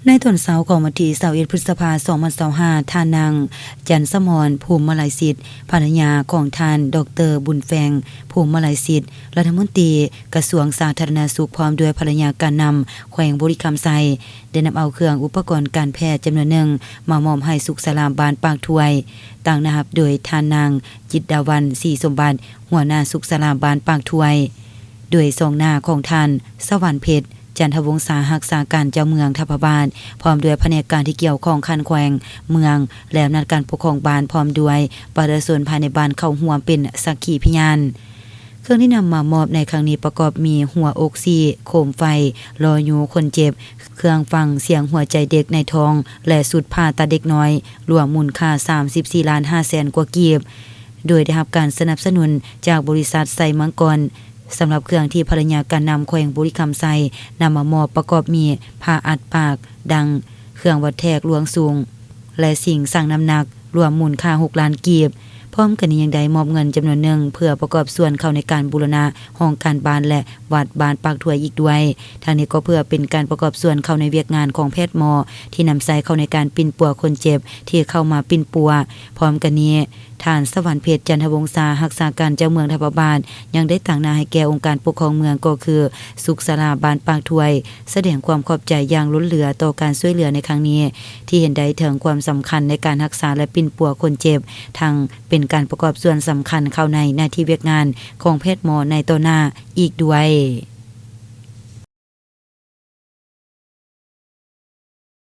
ໃນຕອນເຊົ້າຂອງວັນທີຊາວເອັດ ພຶດສະພາ ສອງພັນຊາວຫ້າ ທ່ານນາງ ຈັນສະໝອນ ພູມມະໄລສິດ ພັນລະຍາຂອງທ່ານ ດອກເຕີ ບຸນແຟງ ພູມມະໄລສິດ ລັດຖະມົນຕີກະຊວງສາທາລະນະສຸກ ພ້ອມດ້ວຍພັນລະຍາການນຳແຂວງບໍລິຄຳໄຊ ໄດ້ນຳເອົາເຄື່ອງອຸປະກອນການແພດຈຳນວນໜຶ່ງ ມາມອບໃຫ້ສຸກສາລາບ້ານປາກຖ້ວຍ, ຕາງໜ້າຮັບໂດຍທ່ານນາງ ຈິດດາວັນ ສີສົມບັດ ຫົວໜ້າສຸກສາລາບ້ານປາກຖ້ວຍ, ໂດຍສອງໜ້າຂອງທ່ານ ສະຫວັນເພັດ ຈັນທະວົງສາ ຮັກສາການເຈົ້າເມືອງທັບພະບາດ ພ້ອມດ້ວຍພະແນກການທີ່ກ່ຽວຂ້ອງຂັ້ນແຂວງ, ເມືອງ ແລະອຳນາດການປົກຄອງບ້ານ ພ້ອມດ້ວຍປະຊາຊົນພາຍໃນບ້ານເຂົ້າຮ່ວມເປັນສັກຂີພະຍານ. ເຄື່ອງທີ່ນຳມາມອບໃນຄັ້ງນີ້ປະກອບມີຫົວອົກສີ້, ໂຄມໄຟ, ລໍ້ຍູ້ຄົນເຈັບ, ເຄື່ອງຟັງສຽງຫົວໃຈເດັກໃນທ້ອງ ແລະຊຸດຜ່າຕັດເດັກນ້ອຍ ລວມມູນຄ່າສາມສິບສີ່ລ້ານຫ້າແສນກວ່າກີບ, ໂດຍໄດ້ຮັບການສະໜັບສະໜູນຈາກບໍລິສັດໄຊມັງກອນ. ສຳລັບເຄື່ອງທີ່ພັນລະຍາການນຳແຂວງບໍລິຄຳໄຊນຳມາມອບປະກອບມີຜ້າອັດປາກ, ດັງ, ເຄື່ອງວັດແທກລວງສູງ ແລະ ຊິງຊັ່ງນ້ຳໜັກ ລວມມູນຄ່າຫົກລ້ານກີບ. ພ້ອມກັນນີ້ຍັງໄດ້ມອບເງິນຈຳນວນໜຶ່ງ ເພື່ອປະກອບສ່ວນເຂົ້າໃນການບູລະນະຫ້ອງການບ້ານ ແລະ ວັດບ້ານປາກຖ້ວຍອີກດ້ວຍ. ທັງນີ້ກໍເພື່ອເປັນການປະກອບສ່ວນເຂົ້າໃນວຽກງານຂອງແພດໝໍທີ່ນຳໃຊ້ເຂົ້າໃນການປິ່ນປົວຄົນເຈັບທີ່ເຂົ້າມາປິ່ນປົວ. ພ້ອມກັນນີ້, ທ່ານ ສະຫວັນເພັດ ຈັນທະວົງສາ ຮັກສາການເຈົ້າເມືອງທັບພະບາດ ຍັງໄດ້ຕາງໜ້າໃຫ້ແກ່ອົງການປົກຄອງເມືອງ ກໍຄືສຸກສາລາບ້ານປາກຖ້ວຍ ສະແດງຄວາມຂອບໃຈຢ່າງລົ້ນເຫຼືອຕໍ່ການຊ່ວຍເຫຼືອໃນຄັ້ງນີ້ ທີ່ເຫັນໄດ້ເຖິງຄວາມສຳຄັນໃນການຮັກສາ ແລະ ປິ່ນປົວຄົນເຈັບ, ທັງເປັນການປະກອບສ່ວນສຳຄັນເຂົ້າໃນໜ້າທີ່ວຽກງານຂອງແພດໝໍໃນຕໍ່ໜ້າອີກດ້ວຍ.